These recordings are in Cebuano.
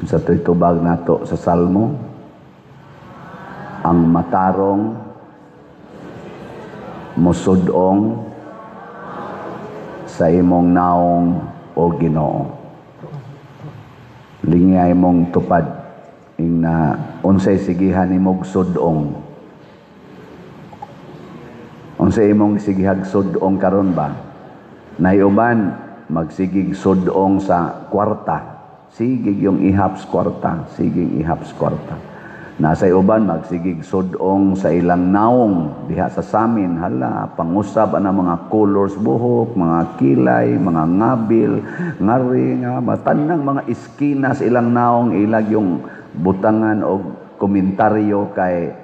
Sa to'y tubag nato sa Salmo, ang matarong musudong sa imong naong, o Ginoo. Lingay mong tupad ing na unsay sigihan nimog sudong. Unsay imong sigihag sudong karon ba? Naiuban magsigig sudong sa kwarta. Sigig yung ihaps kwarta, sigig ihaps kwarta. Nasa uban magsigig sudong sa ilang naong diha sa samin, hala, pangusab ana mga colors buhok, mga kilay, mga ngabil, ngari nga matanang mga iskina sa ilang naong ilag yung butangan og komentaryo kay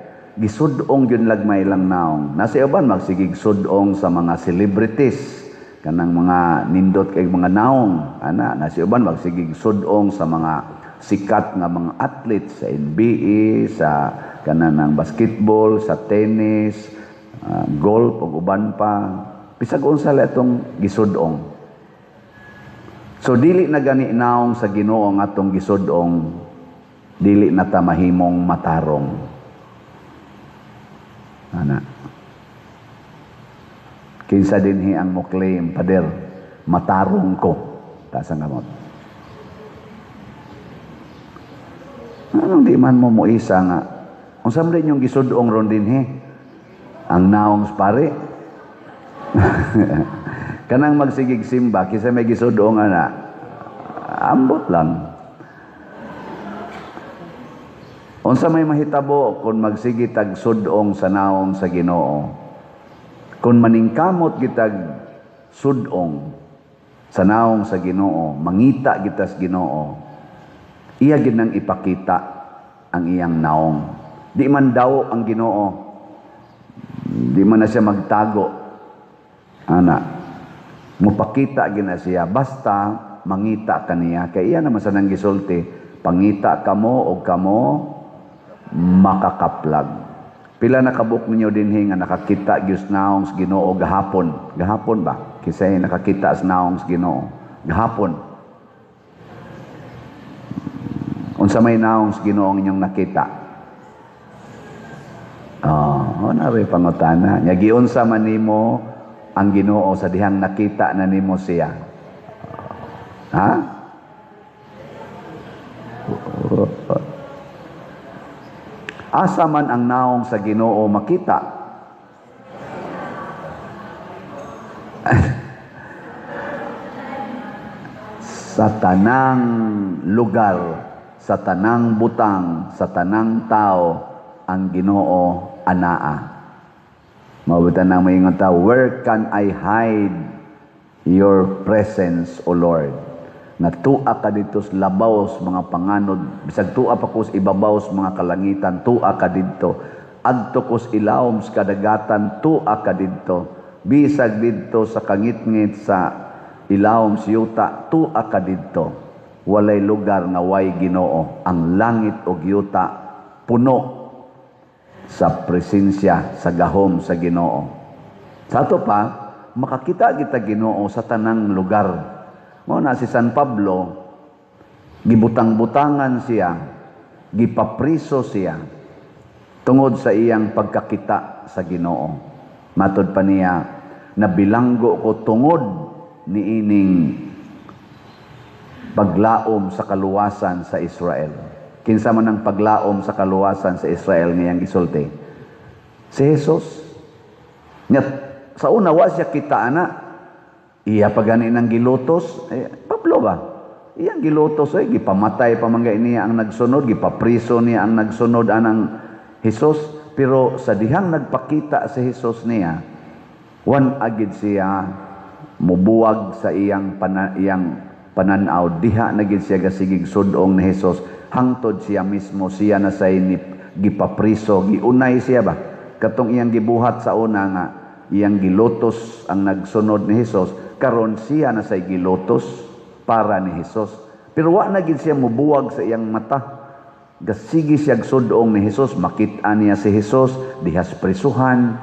gisudong gyud lagmay ilang naong. Nasa uban magsigig sudong sa mga celebrities, kanang mga nindot kay mga naong ana. Nasa uban magsigig sudong sa mga sikat nga mga athletes sa NBA, sa kanang basketball, sa tennis, golf ug uban pa. Bisag unsa la itong gisudong. So dili na gani naong sa Ginoo ang atong gisudong, dili na ta mahimong matarong. Ana. Kinsa dinhi ang mo claim, "Pader, matarong ko"? Taas ang kamot. Anong di man mo moisa nga unsa man din yung gisudong ron dinhi? Ang naong pare. Kanang magsigig simba, kinsa may gisudong ana? Ambot lang. Unsa may mahitabo kung magsige tag sudong sa naong sa Ginoo? Kung maningkamot gitag sudong sa naong sa Ginoo, mangita kita sa Ginoo, iya gid nang ipakita ang iyang naong. Di man daw ang Ginoo, di man na siya magtago. Ana, mupakita gid na siya basta mangita kaniya. Kay iya naman sa nang gisulti, "Pangita kamo og kamo makakaplag." Pila na kabuk ninyo dinhi nga nakakita gyud sa naong sa Ginoo gahapon? Gahapon ba? Kisay nakakita sa naong sa Ginoo gahapon? Unsa may naong sa Ginoo ang inyong nakita? Oh, na rin pangutana. Nya giunsa man nimo ang Ginoo sa dihang nakita na nimo siya? Ha? Asa man ang naong sa Ginoo makita? Sa tanang lugar, sa tanang butang, sa tanang tao, ang Ginoo anaa. Mabutan nang maingon ta, "Where can I hide your presence, O Lord?" Nga tua ka dito sa labaw sa mga panganod, bisag tua pa ko sa ibabaw sa mga kalangitan, tua ka didto. Adto ko sa ilawom sa kadagatan, tua ka didto. Bisag didto sa kangitngit sa ilawom sa yuta, tua ka didto. Walay lugar nga way Ginoo. Ang langit ug yuta puno sa presensya, sa gahom sa Ginoo. Sa ato pa, makakita kita Ginoo sa tanang lugar. Mao na si San Pablo, gibutang-butangan siya, gipapriso siya tungod sa iyang pagkakita sa Ginoo. Matod pa niya, "Nabilanggo ko tungod niining paglaom sa kaluwasan sa Israel." Kinsa man ang paglaom sa kaluwasan sa Israel ngayang gisulti? Si Jesus. Nya, sa una wa siya kita ana. Iya pa gani nang gilutos, Pablo ba? Iyang gilutos, gipamatay pa man niya ang nagsunod, gipapriso niya ang nagsunod anang Jesus. Pero sa dihang nagpakita si Jesus niya, wan agid siya mubuwag sa iyang pananaw. Diha na gid siya gasigig sudong ni Jesus. Hangtod siya mismo, siya na say ni gipapriso, giunay siya ba? Katong iyang gibuhat sa una nga iyang gilutos ang nagsunod ni Jesus, karon siya na say gilutos para ni Jesus. Pero wa na gid siya mubuwag sa iyang mata. Gasigi siya sudong ni Jesus, makita niya si Jesus dihas prisuhan.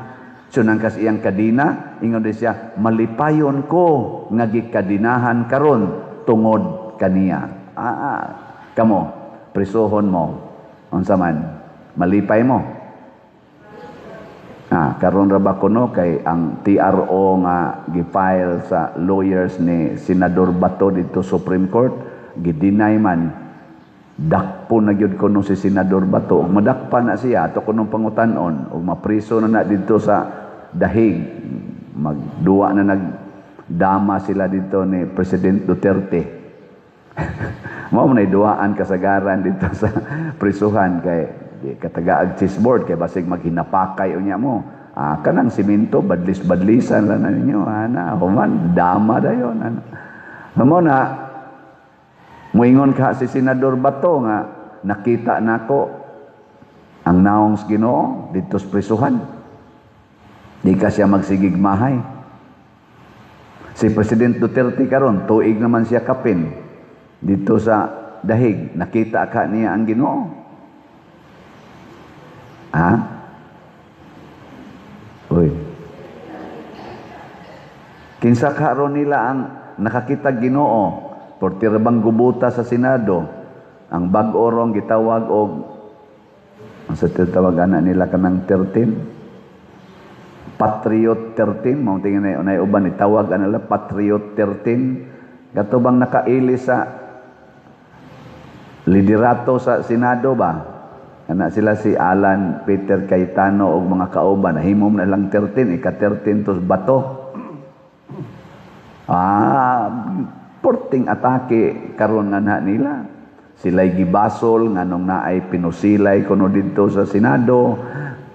Sunang kas iyang kadina, ingon di siya, "Malipayon ko nga gikadinahan karon tungod kaniya." Kamo, Prisuhon mo. Unsa man? Malipay mo. Ah, karon ra ba kuno kay ang TRO nga gi-file sa lawyers ni Senador Bato dito Supreme Court, gi-deny man. Dakpo na gyud kuno si Senador Bato. Ug madakpa na siya ato kunong pangutan-on ug mapriso na na didto sa Dahig. Magduwa na nagdama sila dito ni President Duterte. Mao man duaan kasagaran dito sa prisuhan kay di katagaag chessboard kay basig maghinapakay unya mo. Ah, kanang simento badlis-badlisan lang na ninyo ana, human dama dayon ana. Mao na muingon ka si Senador Bato nga nakita nako ang naong sa Ginoo didto sa prisuhan. Di ka siya magsigig mahay. Si President Duterte karon tuig naman siya kapin dito sa Dahig, nakita ka niya ang Ginoo. Ha? Uy. Kinsa karon nila ang nakakita Ginoo? Porti ra bang gubuta sa Senado? Ang bag-o rong gitawag og ang sa tawag ana nila kanang 13, Patriot 13, mao tingin na unay uban itawag ana nila Patriot 13. Kato bang nakaili sa liderato sa Senado ba? Kana sila si Alan Peter Cayetano og mga kauban, nahimom na lang 13, ika 13 tos Bato. Ah, porting atake karon nga na nila. Sila'y gibasol nganong naay pinusilay kuno didto sa Senado.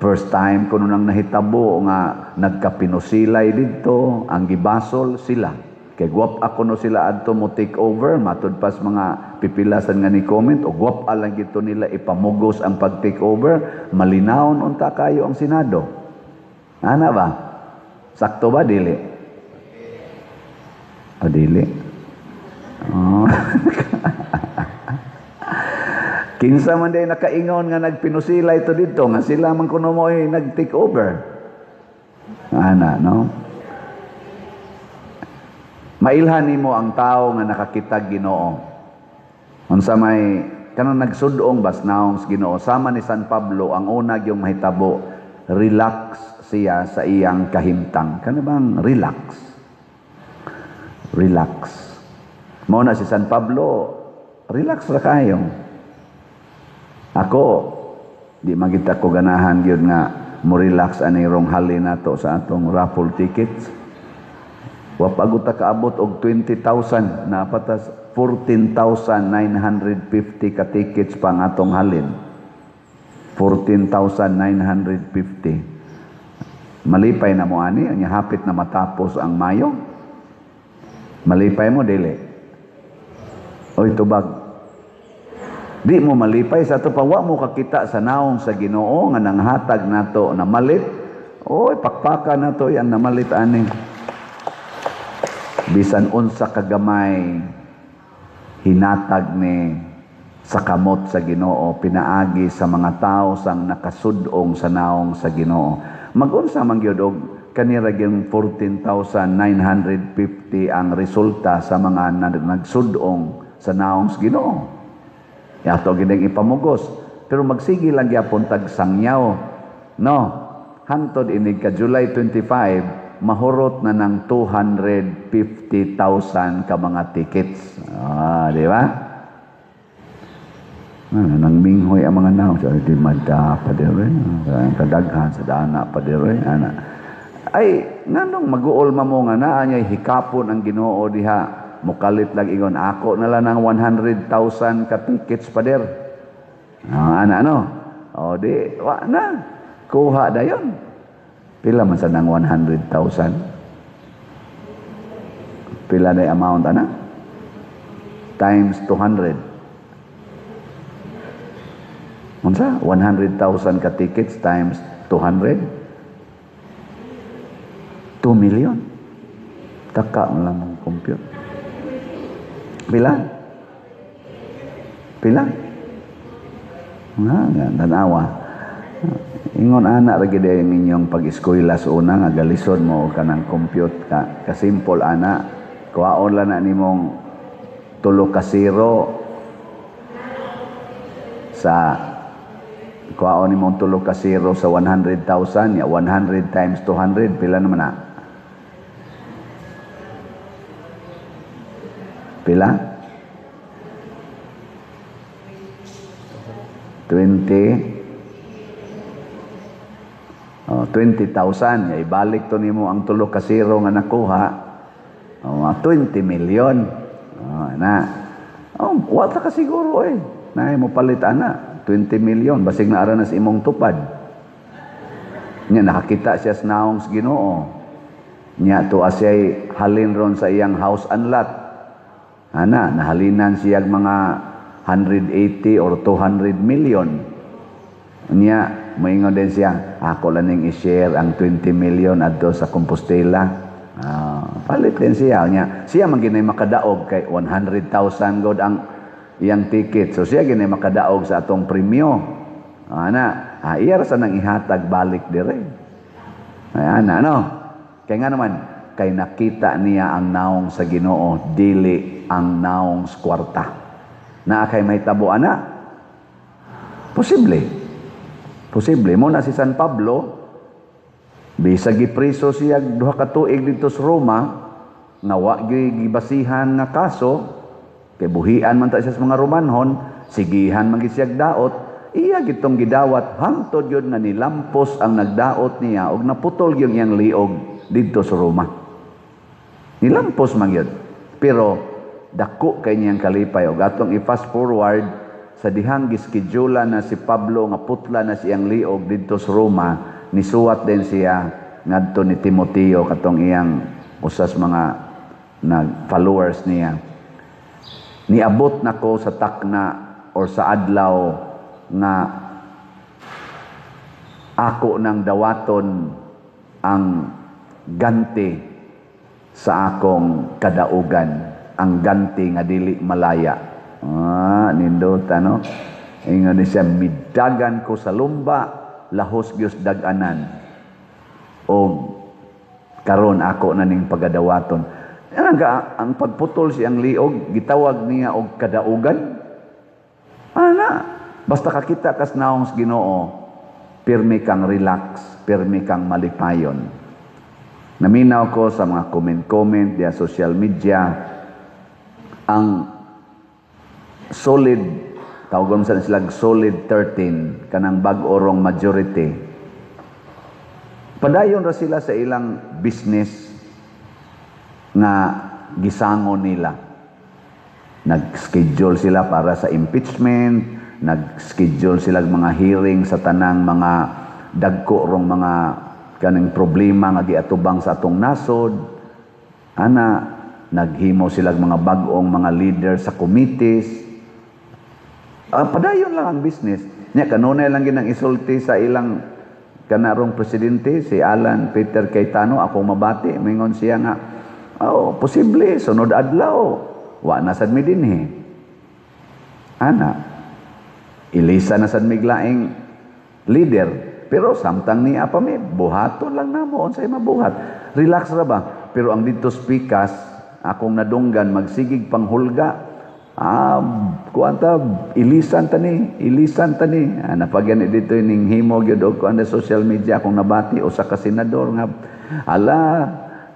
First time kuno nang nahitabo nga nagkapinusilay didto, ang gibasol sila. Kay guwap ako no sila adto mo take over, matud pas mga pipilasan nga ni comment o guwap lang gito nila ipamugos ang pag take over, malinawon unta kayo ang Senado. Ana ba? Sakto ba dili? O dili? Oh. Kinsa man day nakaingon nga nagpinusilay to didto nga sila man kuno mo'y nag-take over. Ana, no? Mailhan nimo ang tao nga nakakita Ginoo. Unsa may kanang nagsudong bas naong sa Ginoo sama ni San Pablo, ang una gyung mahitabo, relax siya sa iyang kahimtang. Kana bang relax? Relax. Mao na si San Pablo, relax ra kayo. Ako di man kita ko ganahan gyud nga mo relax ani rong hali nato sa atong raffle tickets. Wa pa gud ta kaabot og 20,000, napatas 14,950 ka tickets pa ang atong halin. 14,950. Malipay na mo ani, anya hapit na matapos ang Mayo. Malipay mo dili? Oy tubag. Di mo malipay sa ato pa wa mo kakita sa naong sa Ginoo nga nanghatag nato na malit. Oy pakpaka nato yang namalit ani. Bisan unsa kagamay hinatag ni sa kamot sa Ginoo pinaagi sa mga tao sang nakasudong sa naong sa Ginoo. Magunsa man gyud og kanira gyud 14,950 ang resulta sa mga nagsudong sa naong sa Ginoo. Ato gid ipamugos, pero magsige lang gyapon tag sangyaw, no? Hantod inig ka July 25 mahurot na ng 250,000 ka mga tickets. Ah, di ba? Ah, nang minghoy ang mga naong sa di madda pa dire, kadaghan sa dana pa dire, ana. Ay, nganong mag-uol mo nga naa niya hikapon ang Ginoo diha. Mukalit lang ingon ako na lang ng 100,000 ka tickets pa der. Ah, ana ano? O di wa na. Kuha dayon. Pila man sa nang 100,000? Pila na amount ana? Times 200. Unsa? 100,000 ka tickets times 200? 2 million. Taka mo lang ang compute. Pila? Pila? Nga, tanawa. Ingon ana ra gid ang inyong pag-eskwela sa una nga galisod mo kanang compute ka. Kasimple ana. Kuhaon lang na nimong tulo ka zero. Sa kuhaon nimong tulo ka zero sa 100,000 ya, 100 times 200, pila naman na? Pila? 20. Oh, 20,000. Ya, ibalik to nimo ang tulo ka zero nga nakuha. Oh, 20 million. Oh, na. Oh, wala ka siguro eh. Na mo palit ana 20 million basig na ara na sa imong tupad. Nya nakakita siya sa naong sa Ginoo. Nya tuwa siya halin ron sa iyang house and lot. Ana, nahalinan siya mga 180 or 200 million. Nya moingon din siya, ako lang ning i-share ang 20 million adto sa Compostela. Palit din siya. Nya siya man ginay makadaog kay 100,000 god ang iyang ticket. So siya ginay makadaog sa atong premyo. Ana, iya ra sa nang ihatag balik dire. Ay, ana, no? Kay nga naman, kay nakita niya ang naong sa Ginoo, dili ang naong sa kwarta. Naa kay mahitabo ana? Posible. Posible. Mo na si San Pablo, bisag gipriso siya duha ka tuig didto sa Roma, nga wa gibasihan nga kaso, kay buhian man ta siya sa mga Romanhon, sigihan man gid siya daot, iya gitong gidawat hangtod yun nga nilampos ang nagdaot niya og naputol yung iyang liog didto sa Roma. Nilampos man yun. Pero dako kay niyang kalipay. Og atong i-fast forward sa dihang giskedyula na si Pablo nga putla na siyang liog didto sa Roma, nisuwat din siya ngadto ni Timoteo katong iyang usas mga nag followers niya. Niabot nako sa takna or sa adlaw nga ako nang dawaton ang ganti sa akong kadaugan, ang ganti nga dili malaya. Nindot ano? Ingon siya, midagan ko sa lumba, lahos gyud dag-anan. O karon ako na ning pagadawaton. Ang pagputol siyang liog, gitawag niya og kadaugan. Ana, basta kakita kas naong sa Ginoo, pirmi kang relax, pirmi kang malipayon. Naminaw ko sa mga comment-comment diya social media, ang solid, tawagon sa sila solid 13, kanang bag-o rong majority. Padayon ra sila sa ilang business nga gisango nila. Nag-schedule sila para sa impeachment, nag-schedule sila mga hearing sa tanang mga dagko rong mga kaning problema nga giatubang sa atong nasod. Ana, naghimo sila mga bag-ong mga leader sa committees. Padayon lang ang business. Nya kanunay lang ginang isulti sa ilang kanarong presidente si Alan Peter Cayetano, akong mabati, mingon siya nga, oh, posible sunod adlaw wa na sad mi dinhi. Ana, ilisa na sad miglaing leader. Pero samtang niya pa mi, buhaton lang namo unsay mabuhat. Relax ra ba? Pero ang dito speakers, akong nadunggan magsigig panghulga. Kuanta ilisan ta ni, ilisan ta ni. Napagyan dito ning himo gyud og kuan sa social media akong nabati usa ka senador nga ala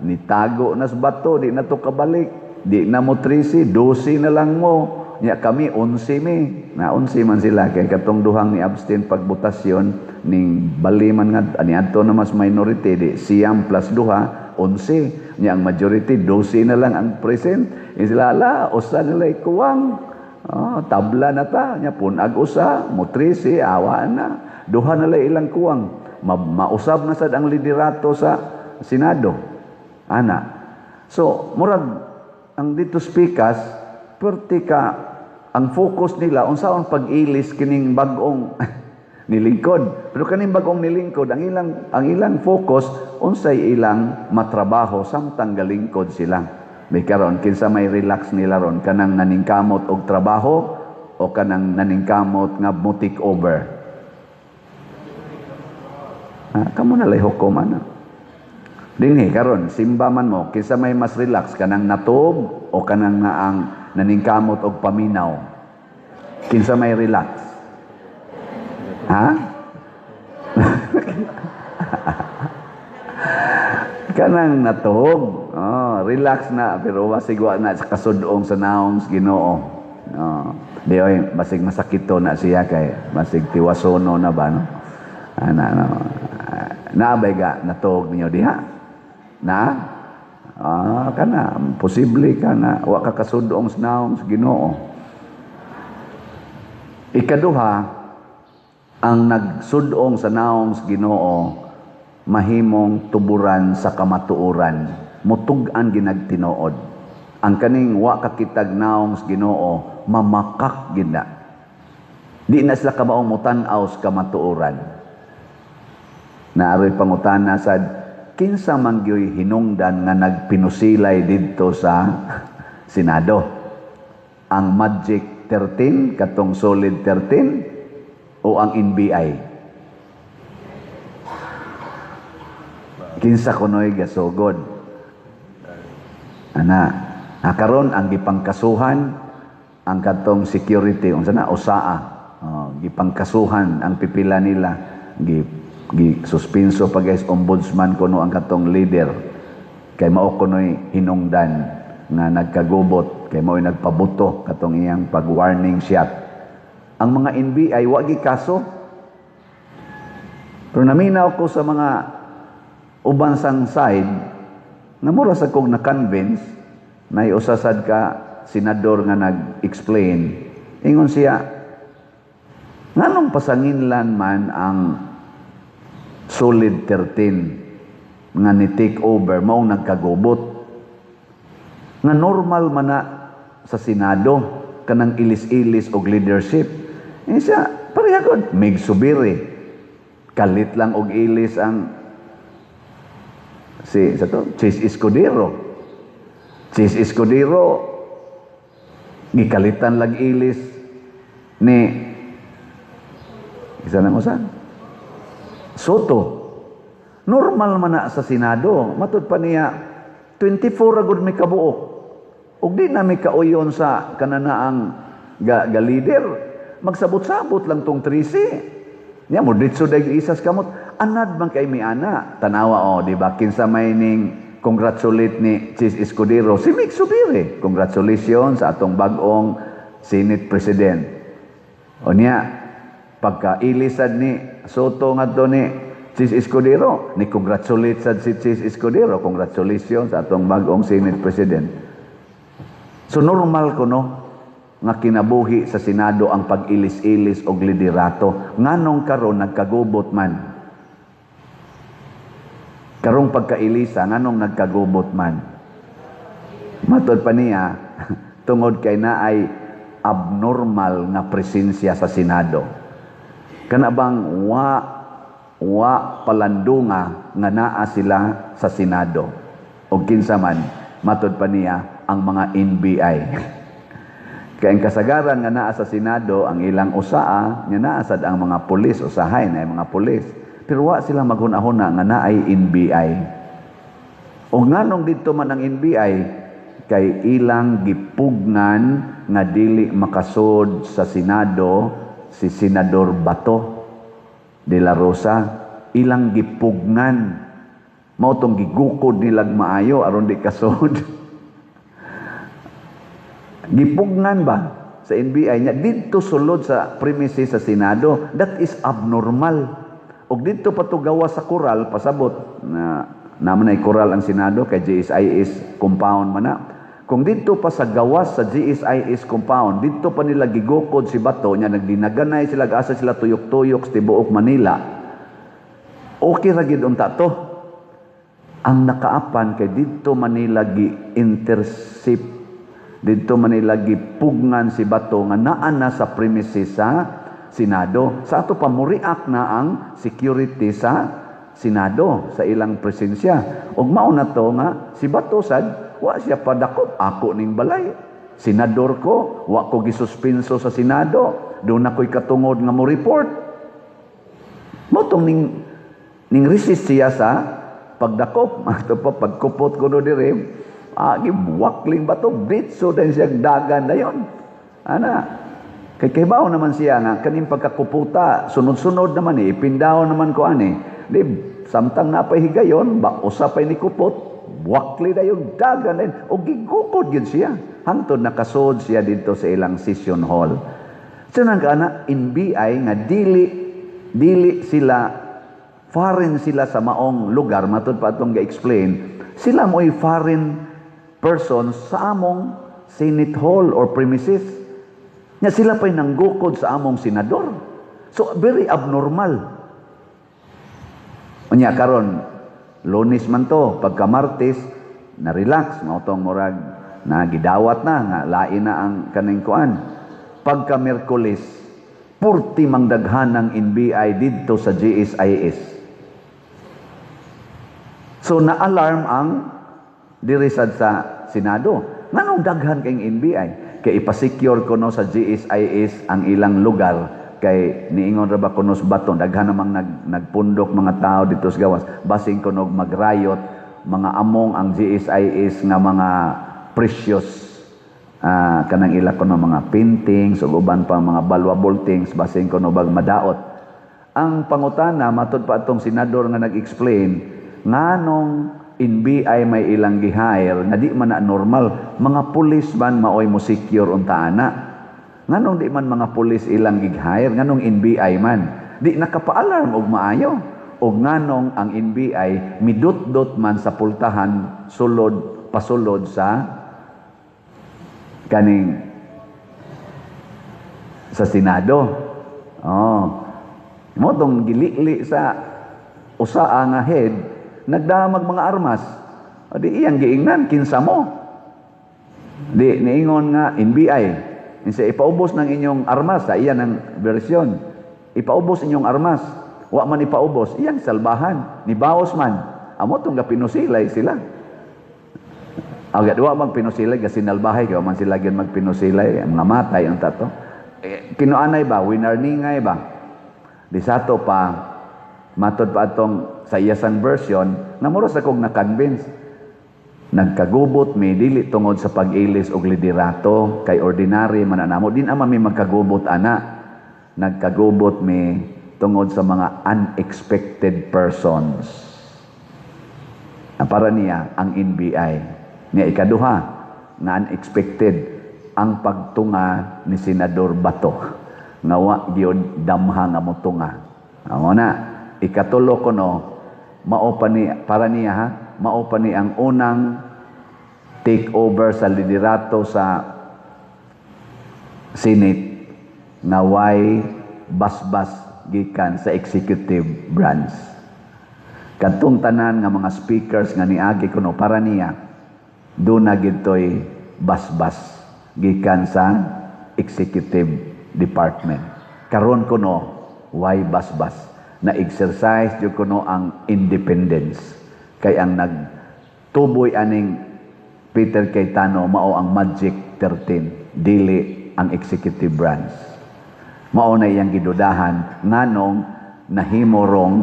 nitago na sa bato, di na to kabalik, di na mo 13, 12 na lang mo. Nya kami 11 mi. Na 11 man sila kay katong duhang ni abstain pagbotasyon ning bali man nga ani adto na mas minority di siyam plus duha 11. Nya ang majority 12 na lang ang present. Sila ala usa nila ikuwang. Oh, tabla na ta nya punag usa mo 13 awa na. Duha na lang ilang kuwang. Mausab na sad ang liderato sa Senado. Ana. So murag ang dito speakers perti ka ang focus nila unsaon pag-ilis kining bag-ong nilingkod. Pero kaning bag-ong nilingkod, ang ilang focus unsay ilang matrabaho samtang galingkod sila. May karon kinsa may relax nila ron, kanang naningkamot og trabaho o kanang naningkamot nga mo take over. Kamo na lay hukom ana. Dinhi karon simba man mo kinsa may mas relax, kanang natuog o kanang naang naningkamot og paminaw? Kinsa may relax? Ha? Kanang natuhog. Oh, relax na pero basig wa na sa kasudong sa naong sa Ginoo. Oh, di oy, basig masakito na siya kay basig tiwasono na ba, no? Ana, no. Naabay ga natuhog ninyo diha? Na? Ah, kana posible ka na wa ka kasudong sa naong sa Ginoo. Ikaduha, ang nagsudong sa naong sa Ginoo mahimong tuburan sa kamatuoran, mutug-an ginagtinuod. Ang kaning wa kakitag naong sa Ginoo, mamakak gid na. Di na sila kabaong mutan-aw sa kamatuoran. Naaroy pangutana sad, kinsa man gyoy hinungdan nga nagpinusilay didto sa Senado? Ang Magic 13, katong Solid 13, o ang NBI? Kinsa kunoy gasugod? Ana, karon ang gipangkasuhan ang katong security unsa na usaa. Oh, gipangkasuhan ang pipila nila, gi suspenso pa guys ombudsman kuno ang katong leader kay mao kunoy hinungdan nga nagkagubot kay mao'y nagpabuto katong iyang pag-warning shot. Ang mga NBI wa gi kaso. Pero naminaw ko sa mga uban sang side nga mura sa kog na-convince na usasad ka senador nga nag-explain. Ingon siya, nganong pasanginlan man ang Solid 13 nga ni take over maong nagkagubot? Nga normal man na sa Senado kanang ilis-ilis og leadership. Ingon siya, pareha gud Mig Subiri. Kalit lang og ilis ang si sa to Chis Escudero. Chis Escudero gikalitan lag ilis ni isa nang usa Soto. Normal man na sa Senado. Matud pa niya 24 ra gud mi kabuok. Ug di na mi kauyon sa kananaang ga leader. Magsabot-sabot lang tong 13. Nya mo ditso dag isas kamot. Anad man kay mi ana. Tanawa o, di ba? Kinsa may ning congratulate ni Chis Escudero, si Mig Zubiri. Congratulations sa atong bag-ong Senate President. O niya, pagka-ilisad ni Soto ngadto ni Chis Escudero, ni congratulate sad si Chis Escudero. Congratulations sa atong bag-ong Senate President. So normal ko no nga kinabuhi sa Senado ang pag-ilis-ilis og liderato. Nganong karon nagkagubot man? Karong pagkailisa, nganong nagkagubot man? Matod pa niya, tungod kay naay abnormal nga presensya sa Senado. Kana bang wa palandunga nga naa sila sa Senado? O kinsa man, matod pa niya, ang mga NBI. Kaya ang kasagaran nga naa sa Senado, ang ilang usaa, nga naa sad ang mga pulis, usahay na mga pulis. Pero wa sila maghuna-huna nga naay NBI. O nganong didto man ang NBI, kay ilang gipugnan nga dili makasod sa Senado si Senador Bato de la Rosa. Ilang gipugnan. Mao tong gigukod nilag maayo aron di kasod. Gipugnan ba sa NBI niya didto sulod sa premises sa Senado? That is abnormal. Og didto pa to gawa sa koral, pasabot na naman ay koral ang Senado kay GSIS compound man na. Kung didto pa sa gawas sa GSIS compound, didto pa nila gigukod si Bato nya, nagdinaganay sila, asa sila tuyok-tuyok sa tibuok Manila. Okay ra gid unta to. Ang nakaapan kay didto Manila gi-intercept, didto Manila gipugnan si Bato nga naa na sa premises sa Senado. Sa ato pa muriak na ang security sa Senado sa ilang presensya. Og mao na to nga si Bato sad wa siya padakop, ako ning balay. Senador ko, wa ko gisuspenso sa Senado, doon ako'y katungod nga mo report. Mao tong ning resist siya sa pagdakop. Ato pa pagkupot ko no dire, agi wakling Bato, ditso din siya dagan dayon. Ana, Kay kahibaw naman siya nga kaning pagkakuputa, sunod-sunod naman eh, ipindaw naman ko ani. Di samtang napay higayon, ba usa pay ni kupot, buwakli dayon, dagan dayon, o gigukod gyud siya. Hangtod nakasud siya dito sa ilang session hall. So nang kana NBI nga dili dili sila foreign sila sa maong lugar, matud pa atong ga-explain, sila mo'y foreign person sa among Senate Hall or premises. Nya sila pa'y nanggukod sa among senador. So very abnormal. Unya karon Lunes man to, pagka Martes na relax, mao tong murag na gidawat na nga lain na ang kaning kuan. Pagka Miyerkules, purti mang daghan ng NBI didto sa GSIS. So na-alarm ang diri sad sa Senado. Nganong daghan kay NBI? Kay ipasecure kuno sa GSIS ang ilang lugar, kay niingon ra ba kuno sa Bato, daghan namang nagpundok mga tao dito sa gawas, basin kuno magrayot mga among ang GSIS nga mga precious, kanang ila kuno mga paintings ug uban pa mga valuable things, basin kuno bag madaot. Ang pangutana, matud pa atong senador nga nag-explain, nganong NBI may ilang gi-hire nga di man na normal, mga pulis man maoy mo secure unta ana? Nganong di man mga pulis ilang gi-hire? Nganong NBI man? Di nakapa-alarm og maayo? Og nganong ang NBI midutdot man sa pultahan sulod pasulod sa kaning sa Senado? Oh. Mo tong gilili sa usa nga head, nagdamag mga armas. O di iyang giingnan, "Kinsa mo?" Di niingon nga NBI. Insa, "Ipaubos ng inyong armas," sa iyan ang bersyon. "Ipaubos inyong armas." Wa man ipaubos, iyang salbahan. Nibaos man. Amo tong gapinusilay sila. Agad wa magpinusilay kasi sinalbahay kay man sila gyud magpinusilay, mga matay ang tato. Eh, kinuanay ba, winarningay ba? Di sato pa, matod pa atong sa iyasang version, nga mura sa kong na-convince. Nagkagubot mi dili tungod sa pag-ilis og liderato, kay ordinary man namo, din ama mi magkagubot ana. Nagkagubot mi tungod sa mga unexpected persons. Ang para niya ang NBI. Niya ikaduha nga unexpected, ang pagtunga ni Senador Bato nga wa gyud damha nga motunga. Amo na ikatulo kuno, mao pa ni, para niya ha, mao pa ni ang unang take over sa liderato sa Senate nga way basbas gikan sa executive branch. Kadtong tanan nga mga speakers nga niagi kuno, para niya duna gitoy basbas gikan sa executive department. Karon kuno way basbas, na exercise jud kuno ang independence, kay ang nagtuboy aning Peter Cayetano mao ang Magic 13, dili ang executive branch. Mao na iyang gidudahan nganong nahimorong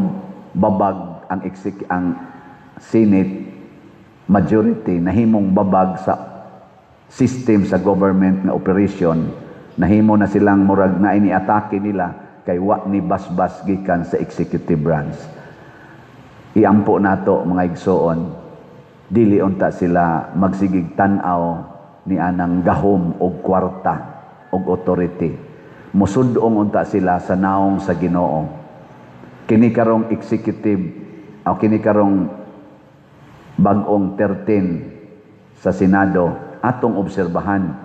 babag ang Senate majority, nahimong babag sa system sa government nga operation, nahimo na silang murag na ini-atake nila kay wa ni basbas gikan sa executive branch. Iampo nato, mga igsoon, dili unta sila magsigig tan-aw ni anang gahom og kwarta og authority. Musudong unta sila sa naong sa Ginoo. Kini karong executive o kini karong bag-ong 13 sa Senado, atong obserbahan,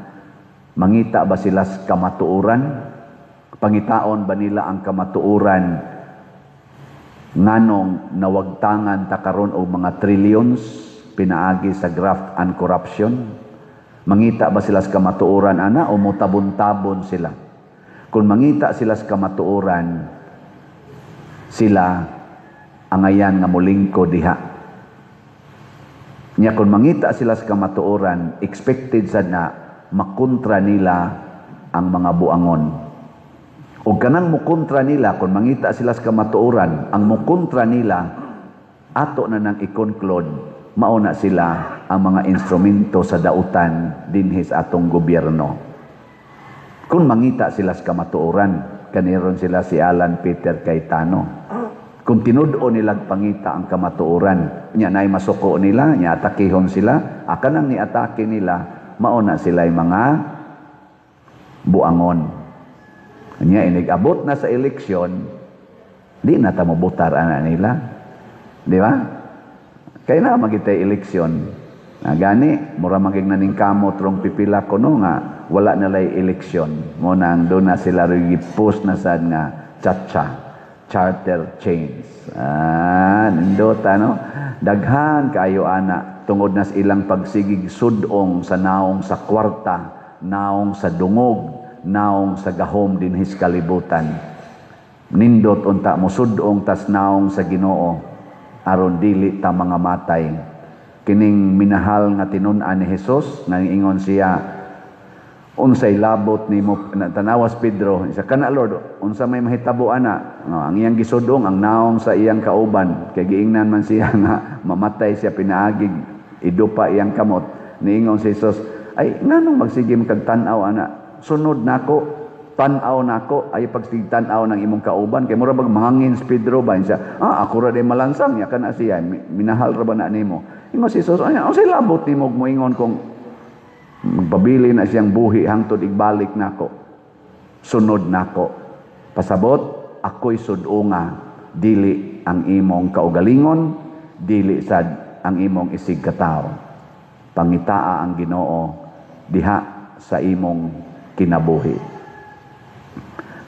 mangita ba sila sa kamatuoran? Pangitaon ba nila ang kamatuoran nganong nawagtangan ta karon og mga trillions pinaagi sa graft and corruption? Mangita ba sila sa kamatuoran ana o motabon-tabon sila? Kung mangita sila sa kamatuoran, sila angayan nga molingko diha. Nya kung mangita sila sa kamatuoran, expected sad na makontra nila ang mga buangon. O kanang mukontra nila, kung mangita sila sa kamatuoran, ang mukontra nila, ato na nang i-conclude, mao na sila ang mga instrumento sa dautan dinhi sa atong gobyerno. Kung mangita sila sa kamatuoran, kaniron sila si Alan Peter Cayetano. Kung tinud-o nilang pangita ang kamatuoran, nya nay masuko nila, nya atakihon sila, akan ang niatake nila, mao na sila mga buangon. Nya inig-abot na sa eleksyon, di na ta mobotar ana nila. Di ba? Kaya na magitay eleksyon. Na gani, mura maging naningkamot rong pipila kuno nga wala na lay eleksyon. Mo nang doon na sila post na sad nga chacha charter change. Ah, nindota, no? Daghan kayo ana tungod na sa ilang pagsigig sudong sa naong sa kwarta, naong sa dungog, naong sa gahom dinhis kalibutan. Nindot unta mo sudong tas naong sa Ginoo aron dili ta mga matay. Kining minahal nga tinun-an ni Jesus nga ingon siya, "Unsay labot nimo?" Tanawas Pedro isa kana, "Lord, unsa may mahitabo ana?" No, ang iyang gisudong ang naong sa iyang kauban kay giingnan man siya nga mamatay siya pinaagig idupa iyang kamot. Niingon si Jesus, "Ay, nganong magsige man kag tan-aw ana? Sunod nako, tan-aw nako." Ay pagsige tan-aw ng imong kauban kay mura bag mahangin si Pedro ba siya, "Ah, ako ra di malansang ya kana siya, minahal ra ba na nimo?" Ingon si Jesus, "Ay, unsay labot nimo moingon kung magpabili na siyang buhi hangtod igbalik nako? Sunod nako." Pasabot, ako'y sudunga, dili ang imong kaugalingon, dili sad ang imong isig katawo. Pangitaa ang Ginoo diha sa imong kinabuhi.